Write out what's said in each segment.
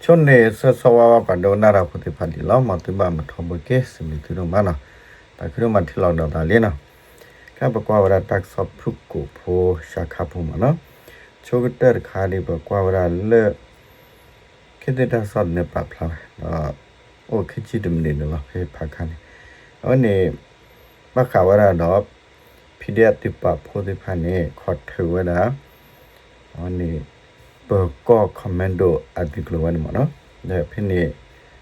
ဆိန့ၣ်ဆၢဆၢဝါဝါပှၤဒိကနၣ်တၢ်ဖိသ့ၣ်တဖၣ်ဒံးလီၤ. မ်သုဘၣ်မုာ်ထီဘိက့ၤ စံးဘျုးသုဒိၣ်မးနီၤ. တၢ်ခုဒိၣ်မးထံၣ်လိာ်ကဒီးသးလံနီၤ. ခဲပကွၢ်ဝဲဒၣ်တၢ်ကစီၣ်ဖုၣ်ကိာ်ဖိ စှၤခါဖိမးနီၤ. ဆိကတၢၢ်တခါဒ်ပကွၢ်ဝဲဒၣ်လၢ ခ့သ့ၣ်တၢ်ကစီၣ်န့ၣ်ပာ်ဖျါဝဲဒီး အိၣ်ခံဆံတမံးနံးန့ၣ်လီၤ ဖဲဖးခါန့ၣ်. အဝဲန့ၣ် ဘၣ်ဃးဝဲဒၣ်ဒီး PDF သုးပာ်ဖှိၣ်သ့ၣ်တဖၣ်န့ၣ် ခိးထုးဝဲဒၣ် အဝဲန့ၣ် ပၢၤကီၢ် commando အသုးကျိၤဝဲန့ၣ်မးနီၤ. ဒီးဖဲန့ၣ်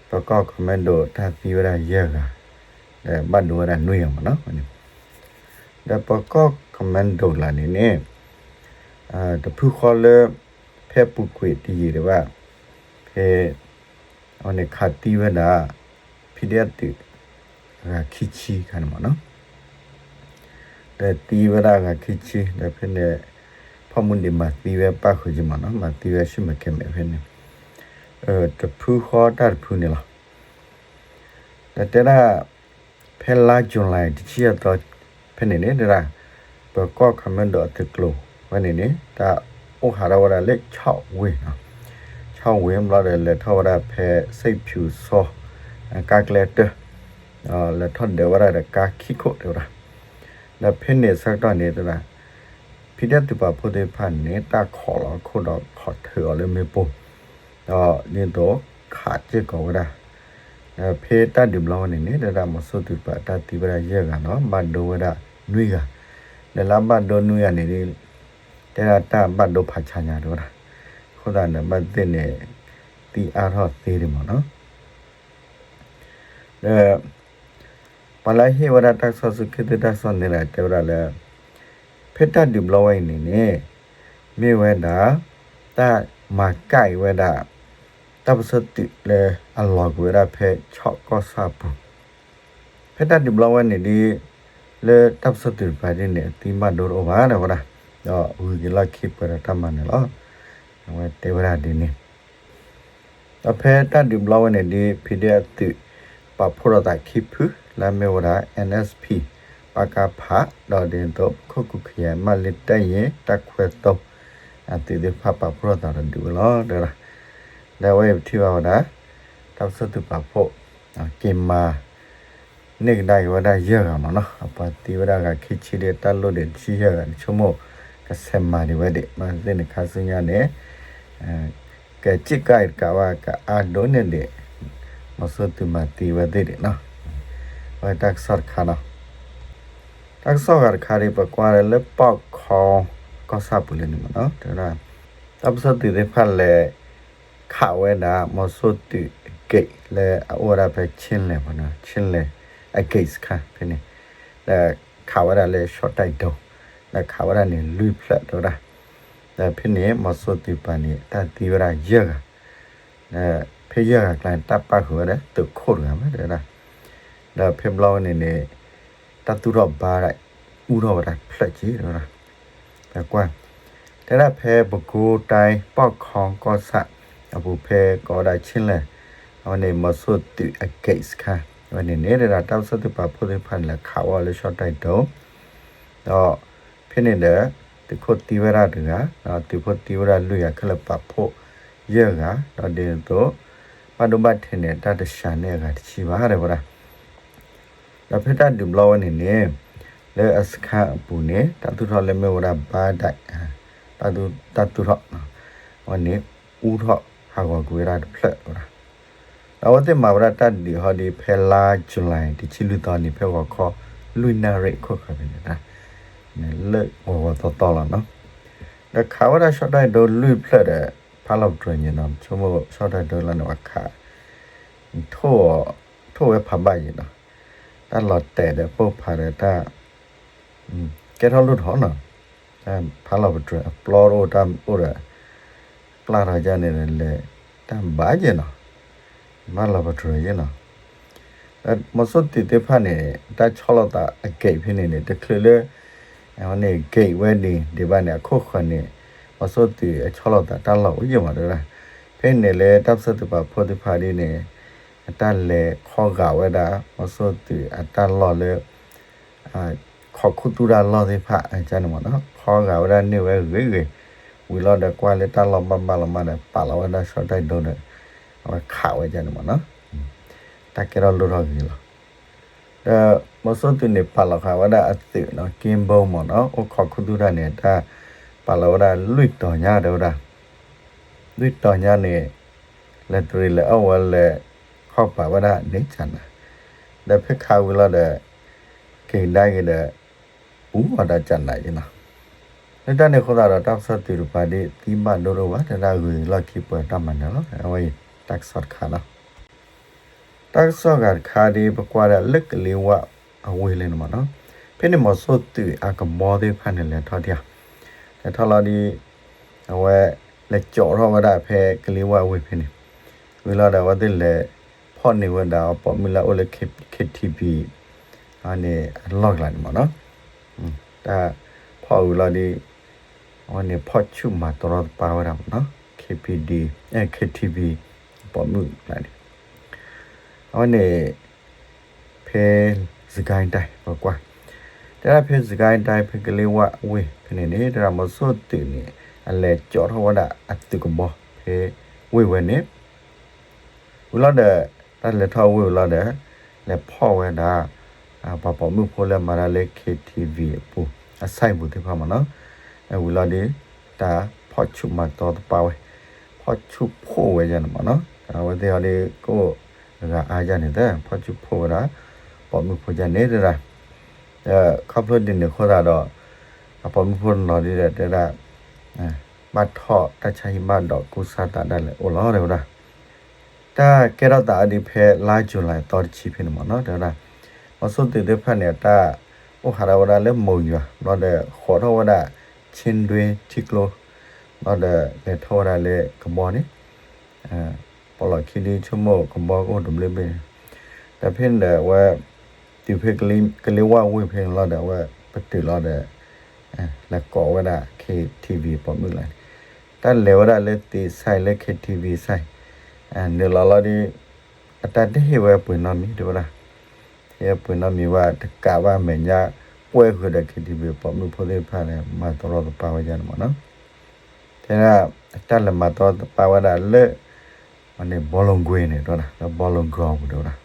ပၢၤကီၢ် commando တၢ်သံဝဲဒၣ်ယဲၢ်ဂၤ ဒီးဘၣ်ဒိဝဲဒၣ်နွံဂၤမးနီၤ. ဒီးပၢၤကီၢ် commando လၢန့ၣ်န့ၣ် တဖုဃီလၢ ဖဲပူၤကွံာ်တယံာ်ဒံးဘၣ် ဖဲ အဝဲန့ၣ်ခးသံဝဲဒၣ် PDF သုး ဂၤခံဆံခါန့ၣ်မးနီၤ. ဒီးသံဝဲဒၣ်ဂၤခံဆံ ဒီးဖဲန့ၣ် ဖီၣ်မူဒံးမၤသံဝဲပၣ်ဃုာ်က့ၤမးနီၤ, မၤသံဝဲဆူမဲာ်ကဲမဲာ်ဖဲန့ၣ် တဖုဃီတၢ်တဖုန့ၣ်လီၤ. ဒီးတဲဒၣ် ဖဲလါ July တဆံယဲၢ်သီ ဖဲန့ၣ်န့ၣ် တဲဒၣ် ပၢၤကီၢ် commando အသုးကျိၤဝဲန့ၣ်န့ၣ် တၢ်အိၣ်ဟးထီၣ်ဝဲဒၣ်လၢ ဆီၣ်ဝ့ၤ ဆီၣ်ဝ့ၤဘျီဒီး လဲၤထီၣ်ဝဲဒၣ်ဖဲ စ့ၣ်ဖၠူၤစီ ကါကျဲတၢၢ် လဲၤထီၣ်ဒၢးဝဲဒၣ်ဒီးကါခံခိၣ်တဲဝဲဒၣ်. ဒီးဖဲန့ၣ်ဆၢကတီၢ်န့ၣ်တဲဒၣ် PDF သုးပာ်ဖှိၣ်သ့ၣ်တဖၣ်န့ၣ် တၢ်ခိးလီၤအခိၣ်ဒီးခိးထုးအီၤလၢမ့ၣ်ပိၢ် ဒီးဒ်သိးခးစ့ၢ်ကီးဝဲဒၣ်. ဒီးဖဲတၢ်ဒုးဘျီဝဲန့ၣ်န့ၣ် တဲဒၣ်မီၤစိၢ်သုးတဖၣ်တၢ်သံဝဲဒၣ်ယဲၢ်ဂၤဒီး ဘၣ်ဒိဝဲဒၣ်နွံဂၤ, ဒီးလၢအဘၣ်ဒိနွံဂၤန့ၣ် တဲဒၣ်တၢ်ဘၣ်ဒိဖးဆါညါတဲဝဲဒၣ်, အဃိသတးန့ၣ် ဘၣ်သ့ၣ်န့ၣ် သံအါထီၣ်သ့ဒံးမးနီၤ. ဒီး ပှၤလၢဟ့ၣ်ဝဲဒၣ်တၢ်ကစီၣ်ဆူခ့သ့ၣ်တၢ်ကစီၣ်န့ၣ်ဒီး တဲဝဲဒၣ်လၢ ဖဲတၢ်ဒုးဘျီဝဲအံၤန့ၣ်န့ၣ် မ့ၢ်ဝဲဒၣ် တၢ်မၤကၣ်အံၤဝဲဒၣ် တၢ်ပၢၢ်ဆၢသုးလၢအလီၤကွံာ်ဝဲဒၣ်ဖဲဆီၣ်ကီၢ်ဆၣ်အပူၤ, ဖဲတၢ်ဒုးဘျီဝဲန့ၣ်ဒ် လၢတၢ်ပၢၢ်ဆၢသုးတဖၣ်ဒ်န့ၣ် အသံဘၣ်ဒိတအိၣ်ဘၣ်တဲဝဲဒၣ်, ဒီးဂုၤက့ၤလီၢ်ခံပှဲၤဒီးတၢ်မၤနၢၤလီၤ. အဝဲတဲဝဲဒၣ်ဒ်န့ၣ် ဒီးဖဲတၢ်ဒုးဘျီဝဲန့ၣ်ဒ် PDF သုး ပာ်ဖှိၣ်ထီၣ်သးခံဖု လၢအမ့ၢ်ဝဲဒၣ် NSP ပကဖ ဒီးဒ်သိး ခိၣ်ကူၣ်ခယဲ မၣ်လ့တၢ်ယ့ တၢ်ခွဲသိ အသုးသ့ၣ်တဖၣ်ပာ်ဖှိၣ်ထီၣ်သးဒီးဒုးဝဲလီၤ တဲဝဲဒၣ်. ဒီးအဝဲအံၤပထံၣ်ဘၣ်ဝဲဒၣ် တၢ်ပၢၢ်ဆၢသုးပာ်ဖှိၣ် က့ၤမၤ န့ၢ်ကဒါက့ၤဝဲဒၣ်ယဲၢ်ဂၤမးနီၤ, အပှၤသံဝဲဒၣ်ဂၤခံဆံဒီး တၢ်လိၣ်ဒံးတဆံယဲၢ်ဂၤန့ၣ် ဆိကမိၣ် ကဆဲးမၤဒံးဝဲဒံး ဘၣ်သ့ၣ်န့ၣ်ခါဆူညါန့ၣ် ကစံးကါအံၤတကးဘၣ် ကအါဒိၣ်န့ၢ်ဒံး မီၤစိၢ်သုးမၤသံဝဲသ့ၣ်ဒံးနီၤ. အဝဲတၢ်ကစီၣ်တခါနီၤ. တၢ်ကစီၣ်ဂၤတခါဒ်ပကွၢ်လၢ ပီၣ်ခီကီၢ်ဆၣ်ပူၤလၢန့ၣ်မးနီၤ, တဲဝဲဒၣ် တၢ်ပၢၢ်ဆၢသုးသ့ၣ်တဖၣ်လဲၤ ခးဝဲဒၣ် မီၤစိၢ်သုးအ gate လၢအအိၣ်ဝဲဒၣ်ဖဲ Chinland မးနီၤ, Chinland အ gate စခန်း ဖဲန့ၣ်, ဒီးခးဝဲဒၣ်လၢ ရှီၣ်တဲၣ်ဒိ ဒီးခးဝဲဒၣ်န့ၣ်လွံၢ်ဖျၢၣ်တဲဝဲဒၣ်. ဒီးဖဲန့ၣ် မီၤစိၢ်သုးတဖၣ်န့ၣ် တၢ်သံဝဲဒၣ်ယဲၢ်ဂၤ, ဒီးဖဲယဲၢ်ဂၤကျါန့ၣ် တၢ်ပၣ်ဃုာ်ဝဲဒၣ်သုးခိၣ်တဂၤမးတဲဝဲဒၣ်. ဒီးဖဲဘျီဝဲန့ၣ်န့ၣ် တၢ်သူၣ်ထီၣ်ဘါဒၣ် အူထီၣ်ဝဲဒၣ်တဖျၢၣ်က့ၤတဲဝဲဒၣ်. ဒီးကွၢ် တဲဒၣ်ဖဲ ပဲခူးတိုင်း ပီၣ်ခီကီၢ်ဆၣ် အပူၤဖဲကိးဝဲဒၣ် Chinland အဝဲန့ၣ် မီၤစိၢ်သုးအ gate စခန်း အဝဲန့ၣ်န့ၣ် တဲဒၣ်တၢ်ပၢၢ်ဆၢသုးပာ်ဖှိၣ်သ့ၣ်တဖၣ်န့ၣ် လဲၤခးဝဲလၢ ရှီၣ်တဲၣ်ဒိ ဒီးဖဲန့ၣ်ဒီး သုးခိၣ်သံဝဲဒၣ်တဂၤ, ဒီးသုးဖိသံဝဲဒၣ်လွံၢ်ဂၤ ခဲလၢာ်ပာ်ဖှိၣ်ယဲၢ်ဂၤ, ဒီးဒ်သိး ဘၣ်ဒိဘၣ်ထံးန့ၣ် တၢ်တစှၤန့ၢ်အဂၤတဆံဘၣ်တဲဝဲဒၣ်. ဒီးဖဲတၢ်ဒုးဘျီဝဲန့ၣ်န့ၣ် လၢအ စခန်း အပူၤန့ၣ် တၢ်သူၣ်ထီၣ်လၢမ့ၢ်ဝဲဒၣ်ဘါဒၣ် တၢ်သူၣ်ထီၣ် အဝဲန့ၣ် အူထီၣ်ဟးဂီၤကွံာ်ဝဲဒၣ်တဖျၢၣ်တဲဝဲဒၣ်. ဒီးအဝဲသ့ၣ်မၤဝဲဒၣ်တၢ်ဒုးဟီဒ်ဖဲလါ July တဆံလွံၢ်သီန့ၣ် ဖဲဂီၤခီ လွံၢ်နၣ်ရံၣ်အခိၣ်ဃၢၤန့ၣ် လၢဂီၤဂီၤသီသီလီၤနီၤ. ဒီးခးဝဲဒၣ် ရှီၣ်တဲၣ်ဒိ လွံၢ်ဖျၢၣ်ဒီး ဖးလီၤပတြၢၤညါနီၤ, ဆိကမိၣ် ရှီၣ်တဲၣ်ဒိ လၢန့ၣ် ပှၤခး ထိၣ်ဝဲဖးဘၣ်ယံၤနီၤ, တၢ်လီၤတဲာ်ဒီးပိၢ်ဖးဒီးတၢ် ကဲထီၣ်လိၣ်ထီၣ်နီၤ, တၢ်ဖးလီၤပတြၢၤအပျီတအိၣ် တၢ်အိၣ်ဒီး ပျၢ်ထီၣ်ယါန့ၣ်ဒီးလဲၤ တၢ်ဘၣ်ယဲနီၤ, ဘၣ်လီၤပတြၢၤယဲနီၤ. မီၤစိၢ်သုးသ့ၣ်တဖၣ်န့ၣ် တၢ်ဆီၣ်လီၤသးအ gate ဖဲန့ၣ်န့ၣ် တချုးလၢ အဝဲန့ၣ် gate ဝဲန့ၣ် ဒံးဘၣ်န့ၣ် အခိၣ်ဃၢၤန့ၣ် မီၤစိၢ်သုးအဆီၣ်လီၤသးတၢ်လီၢ်အိၣ်ယဲမးတဲဝဲဒၣ်. ဖဲန့ၣ်လၢတၢ်ပၢၢ်ဆၢသုးပာ်ဖှိၣ်သ့ၣ်တဖၣ်ဒ်န့ၣ် အတၢ်လဲၤခီဂာ်ဝဲဒၣ် မီၤစိၢ်သုးအတၢ်လီၢ်လၢ ခိးခူသူၣ်တၢ်လီၢ်သ့ၣ်တဖၣ်န့ၣ်မးနီၤ, ခီဂာ်ဝဲဒၣ်န့ၢ်ဝဲဂ့ၤဂ့ၤ, ဝံၤလီၤဒီးကွၢ်လၢတၢ်လီၢ်ဘၣ်ဘၣ်လီၤမးဒီး ပာ်လီၤဝဲဒၣ် ရှီၣ်တဲၣ်ဒိ ဒီး အဝဲခးဝဲဒ်န့ၣ်မ့ၢ်နီၤ, တၢ်ကဲထီၣ်လိၣ်ထီၣ်ဂ့ၤလီၤ. ဒီးမီၤစိၣ်သုးန့ၣ် ပာ်လီၤဃာ်ဝဲဒၣ်အသုးနီၤ က့ဘိမ့ၢ်နီၤ အိၣ်ခိးခူသူၣ်တၢ်န့ၣ် တၢ်ပာ်လီၤဝဲဒၣ်လွံၢ်တီၤညါ တဲဝဲဒၣ်, လွံၢ်တီၤညါန့ၣ် လဲၤတရံးလဲၤအီၣ်ဝဲလဲၤခီၣ်ပာ်ဝဲဒၣ်န့ၣ်ကနၤ, ဒီးဖဲခးဝံၤလီၤဒီး က့ၤကဒါက့ၤဒီး ပူၤအီၤဒီးကနၤယနီၤ. လၢတၢ်န့ၣ်အဃိသတးဒီး တၢ်ကစီၣ်သုးတပၤဒ်သံဘၣ်ဒိဒိၣ်ဘၣ် တဲဒၣ်ဂုၤလီၢ်ခံပှဲၤတၢ်မၤနၢၤလီၤ. အဝဲအံၤတၢ်ကစီၣ်တခါလီၤ. တၢ်ကစီၣ်ဂၤတခါဒ်ပကွၢ်ဒၣ်လၢကလ့ဝၣ်အဝ့ၢ်လၢန့ၣ်မ့ၢ်နီၤ, ဖဲန့ၣ်မီၤစိၣ်သုးအကဘီသ့ၣ်တဖၣ်န့ၣ် လဲၤထီၣ်ဒံးဧါ, လဲၤထီၣ်လီၤဒ် အဝဲလဲၤကၠီးထီၣ်ဝဲဒၣ်ဖဲကလ့ဝၣ်အဝ့ၢ်ဖဲန့ၣ်, ဝံၤလီၤဒီးအဝဲသ့ၣ်လဲၤဖီၣ်န့ၢ်ဝဲဒၣ်ပိာ်မုၣ်လၢအအိၣ်လၢ ခ့ထံဘံ အန့ၣ်အလီၢ်ကျါန့ၣ်မ့ၢ်နီၤ, တၢ်ဖီၣ်ဝံၤလီၤဒ် အဝဲန့ၣ်ဖီၣ်ဆူၣ်မၤတရီတပါဝဲဒၣ်မ့ၢ်နီၤ, ခ့ထံဘံ ခ့ထံဘံ ပိာ်မုၣ်ကျါန့ၣ် အဝဲန့ၣ် ဖဲစကဲတၢ် ပကွၢ်, တဲဒၣ်ဖဲစကဲတၢ် ဖဲကလ့ဝၣ်ဝ့ၢ်ဖဲန့ၣ်န့ၣ် တဲဒၣ်မီၤစိၣ်သုးန့ၣ် အလဲၤကၠီးထီၣ်ဝဲဒၣ်အသုးကဘီဖဲဝ့ၢ်ဝဲန့ၣ် ဝံၤလီၤဒီး တၢ်လဲၤထီၣ်ဝ့ၢ်ဝံၤလီၤဒီး လဲၤဖီၣ်ဝဲဒၣ် ပှၤပိာ်မုၣ်ဖိလၢမၤတၢ်လၢ ခ့ထံဘံ အပူၤ အဆိုင်ပူၤသ့ၣ်တဖၣ်မ့ၢ်နီၤ, ဝံၤလီၤဒီး တၢ်ဖီၣ်ဆူၣ်မၤတရီတပါဝဲ, ဖီၣ်ဆူၣ်ဖှိၣ်ဝဲဒၣ်န့ၣ်မ့ၢ်နီၤ, အဝဲသ့ၣ်အီၤဒ်ကအိၣ်အဂၤအါဒ်န့ၣ် ဖီၣ်ဆူၣ်ဖှိၣ်ဝဲဒၣ် ပိာ်မုၣ်ဖိဒ်န့ၣ်တဲဒၣ်, ဒီးခီဖျိဒ်န့ၣ်အဃိသတးဒီး အပိာ်မုၣ်ဖိတနီၤဒ်ဒီးတဲဒၣ် ဘၣ်ထီၣ်တၢ်ဆါဟံၣ်ဘၣ်ဒီးကူစါသးဒၣ်လဲာ်အိၣ်လီၤ တဲဝဲဒၣ်, တၢ်ကဲထီၣ်သးအီၤဒ်ဖဲလါယူၤလံအသီတဆံဖဲန့ၣ်မ့ၢ်နီၤ တဲဝဲဒၣ်, မီၤစိၣ်သုးသ့ၣ်တဖၣ်န့ၣ် အတၢ်အိၣ်ဟးထီၣ်ဝဲဒၣ်လၢမိၢ်ယွၤ ဘျီဒီးဃိးထီၣ်ဝဲဒၣ် ခ့ၣ်ဒွ့ထံကျိ ဘျီဒီးလဲၤထီၣ်ဝဲဒၣ်လၢကဘီန့ၣ် ပိာ်လီၢ်ခံဒ်ဆိကမိၣ်ကဘီကအိၣ်တဘျုးဘ့ၣ်, ဒီးဖဲန့ၣ်ဒီးအဝဲ တုၤဖဲကလ့ဝၣ်ဝ့ၢ်ဖဲန့ၣ်လီၤဒီး အဝဲပတုာ်လီၤဒီး လဲၤကိးဝဲဒၣ် ခ့ထံဘံ ပိာ်မုၣ်လၢန့ၣ်, တၢ်လဲၤဝဲဒၣ်လၢသ့ၣ်ဆိုင်လၢ ခ့ထံဘံဆိုင် နုာ်လီၤလီၤဒီး အတၢ်တဟ့ၣ်ဝဲပှ့ၤနီတမံၤ တဲဝဲဒၣ်, ဟ့ၣ်ဝဲပှ့ၤနီတမံၤဘၣ် တကးဘၣ်အမဲာ်ညါ ပှဲၤဃုာ်ဒီး ခ့ထံဘံ ပိာ်မုၣ်ဖိသ့ၣ်တဖၣ်န့ၣ် မၤတရီတပါဝဲဒ်န့ၣ်မ့ၢ်နီၤ, တဲဒၣ် တၢ်လဲၤမၤတရီတပါဝဲဒၣ်လၢ မ့ၢ်န့ၣ် ဘောလုံးကွင်းန့ၣ် တဲဝဲဒၣ် လၢဘောလုံးကွင်းပူၤ တဲဝဲဒၣ်,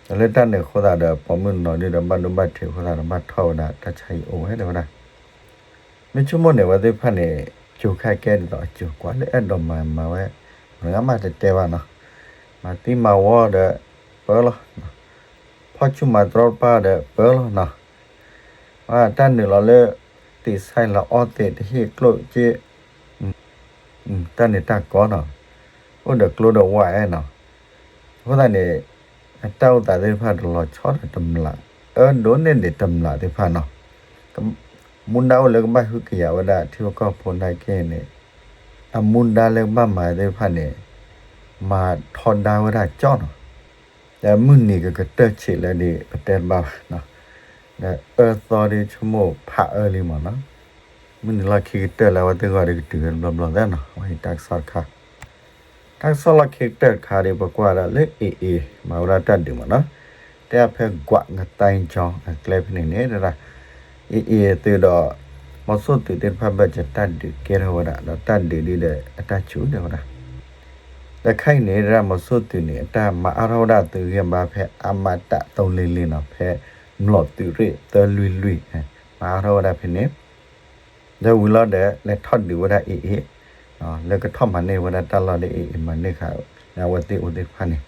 ဒီးလၢတၢ်န့ၣ်အဃိသတးဒီး ပိာ်မုၣ်တနီၤဒ်ဒီးဘၣ်ဒိဘၣ်ထံးအဃိသတးဒီး ဘၣ်ထီၣ်ဝဲဒၣ်တၢ်ဆါဟံၣ်အိၣ်ဝဲ တဲဝဲဒၣ်, မ့ၢ်ဆိကမိၣ်န့ၣ် အဝဲသ့ၣ်တဖၣ်န့ၣ် ကၠိၤခါကဲဒ်သိးအကၠိၤကွၢ်လၢအဲၣ်ဒိးမၤမၤဝဲ မတၤဂၤမးတတဲဘၣ်နီၤ, မၤသံမၤဝီဒီး ပၢလီၤ, ဖီၣ်ဆူၣ်မၤတရီတပါဒီးပၢလီၤနီၤ, တၢ်နုာ်လီၤလၢ သ့ၣ်ဆိုင်လီၤအီသ့ၣ်တဟ့ၣ်ကျိၣ်က့ တၢ်န့ၣ်တၢ်ကီနီၤ, အိၣ်ဒီးကျိဒီးဝါအဲၣ်နီၤ, အဃိသတးန့ၣ် အတၢ်အိၣ်သးသ့ၣ်တဖၣ်တလီၤဆီဒီးတမျး, အၢဒိးန့ၢ်ဒံးတမျးသ့ၣ်တဖၣ်နီၤ, မူဒါအိၣ်လၢကဘၣ်ဟုကယာ်ဝဲဒၣ်ထံဖိကီၢ်ဖိနာ်က့န့ၣ်, အမူဒါလၢကဘၣ်မၤသ့ၣ်တဖၣ်န့ၣ်, မၤထီဒါဝဲဒၣ်ကၠီနီၤ ဒီးမုၢ်နံၤကကတၢၢ်ဆံးလၢဒ်ပတဲတဘၣ်ဘၣ်, ဒီးအၢသီဒ်ဆိကမိၣ်ဖးအၢလံမ့ၢ်နီၤ, မုၢ်နံၤလီၢ်ခံကတၢၢ်လၢအဝဲသ့ၣ်ဂီၢ်ဒီးကတုၤဝဲတဘျီဘျီသ့ၣ်နီၤ, အဝဲအံၤတၢ်ကစီၣ်တခါ, တၢ်ကစီၣ်လီၢ်ခံကတၢၢ်တခါဒီး ပကွၢ်ဒၣ်လၢ AA မၤဝဲဒၣ်တၢ်ဒုးမ့ၢ်နီၤ, တဲဖဲကွးငသဲကၠီအကျဲဖဲန့ၣ်န့ၣ် AA သုးဒီး မီၤစိၣ်သုးသ့ၣ်တဖၣ်ဘၢၣ်စၢၤတၢ်ဒုးကဲထီၣ်ဝဲဒၣ် ဒီးတၢ်ဒုးဒ်ဒီးအတၢ်ဆူၣ်တဲဝဲဒၣ်, ဒီးခဲအံၤန့ၣ် ဒ်မီၤစိၣ်သုးန့ၣ် အတၢ်မၤအါထီၣ်ဝဲဒၣ်သုးဂံၢ်ဘါဖဲ အမတသုံးလေးလေးနီၤ ဖဲမျိာ်သုးရ့ၣ်သၢလွံၢ်လွံၢ် မၤအါထီၣ်ဝဲဒၣ်ဖဲန့ၣ်, ဒီးဝံၤလီၤဒီး လဲၤထီၣ်ဒုးဝဲဒၣ် AA လၢကထီၣ်မၤန့ၢ်ဝဲဒၣ်တၢ်လီၢ်လၢ AA မၤန့ၢ်ဃာ်လၢအဝဲသ့ၣ်အိၣ်သ့ၣ်တဖၣ်န့ၣ်,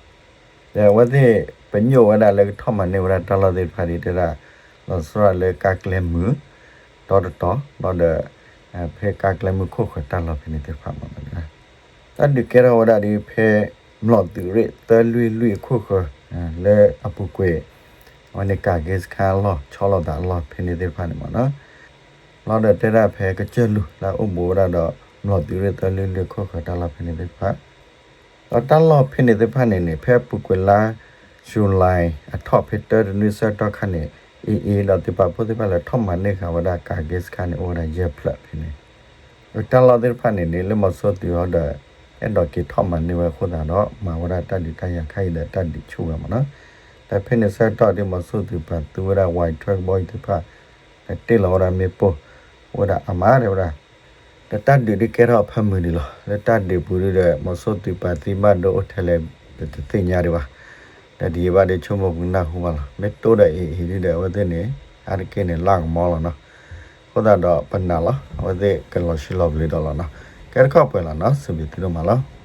ဒီးအဝဲသ့ၣ်ပညိၣ်ဝဲဒၣ်လၢကထီၣ်မၤန့ၢ်ဝဲဒၣ်တၢ်လီၢ်သ့ၣ်တဖၣ်ဒ်တဲဒၣ် လီၤဆီဒၣ်တၢ်လၢကါကျဲမုၢ် တီတတီၤ ဘျီဒီး ဖဲကါကျဲမုၢ်ခိၣ်ဃၢၤတၢ်လီၢ်ဖဲန့ၣ်သ့ၣ်တဖၣ်မ့ၢ်နီၤ, တၢ်ဒုးကဲထီၣ်ဝဲဒၣ်ဒ်ဖဲ မျိာ်သုးရ့ၣ်သၢလွံၢ်လွံၢ်အခိၣ်ဃၢၤ လၢအပူၤကွံာ် အဝဲန့ၣ် ကၤက့စခါအလီၢ် ဆီလီၤသးအလီၢ်ဖဲန့ၣ်သ့ၣ်တဖၣ်န့ၣ်မ့ၢ်နီၤ, ဘျီဒီးတဲဒၣ်ဖဲကစၢၢ်လူၤလၢအအိၣ်ဘူးဝဲဒၣ်ဒီး မျိာ်သုးရ့ၣ်သၢလွံၢ်လွံၢ်အခိၣ်ဃၢၤတၢ်လီၢ်ဖဲန့ၣ်သ့ၣ်တဖၣ် ဒီးတၢ်လီၢ်ဖဲန့ၣ်သ့ၣ်တဖၣ်န့ၣ်န့ၣ် ဖဲအပူၤကွံာ်လါ ယူၤလံ အထီၣ်ဖဲတၢတနွံဆၢကတီၢ်ခါန့ၣ် AA ဒီးသုးပာ်ဖှိၣ်သ့ၣ်တဖၣ်လဲၤထီၣ်မၤန့ၢ်ဃာ်ဝဲဒၣ် ကၤက့စခါန့ၣ် အိၣ်ဝဲဒၣ်ယဲၢ်ဖျၢၣ်ဖဲန့ၣ်, ဒီးတၢ်လီၢ်သ့ၣ်တဖၣ်န့ၣ်န့ၣ် လၢမီၤစိၣ်သုးအီၤဒီး အဲၣ်ဒိးက့ၤထီၣ်မၤန့ၢ်ဝဲအဃိသတးဒီး မၤဝဲဒၣ်တၢ်ဒုးတၢ်ယၤခါအံၤဒီးတၢ်ဒုးဆူၣ်ဝဲမ့ၢ်နီၤ, ဒီးဖဲန့ၣ်ဆၢကတီၢ်ဒ်မီၤစိၣ်သုးပာ်သူဝဲဒၣ် Y twelve ကဘီယူၤသ့ၣ်တဖၣ် ဒီးတ့ၢ်လီၤဝဲဒၣ်မ့ၣ်ပိၢ် အိၣ်ဝဲဒၣ်အါမးတဲဝဲဒၣ် ဒီးတၢ်ဒုးဒုးကဲထီၣ်အဖၢမုၢ်ဒံးလီၤ. လၢတၢ်ဒုးပူၤဒုးဒီး မီၤစိရိၤသုးပာ်သံဘၣ်ဒိအိၣ်ထဲလဲၣ် ပတသ့ၣ်ညါဒံးဘၣ်. ဒီးဒ်အံၤဘၣ်ဒီး ဆိကမိၣ်ပနၢ်ဟူဘၣ်လီၤ. မ့ၢ်တိၢ်ဒီးအံၤအံၤဒုးဒီး အဝဲသ့ၣ်န့ၣ် အါတက့ၢ်န့ၣ် လၢကမီလီၤနီၤ. အဃိသတးဒီးပနာ်လီၤ. အဝဲသ့ၣ်ကလီၤဆံလီၤပျံၤဒီးလီၤနီၤ. ကဲတခီပှဲၤလီၤနီၤ. စံးဘျုးသုဒိၣ်မးလီၤ.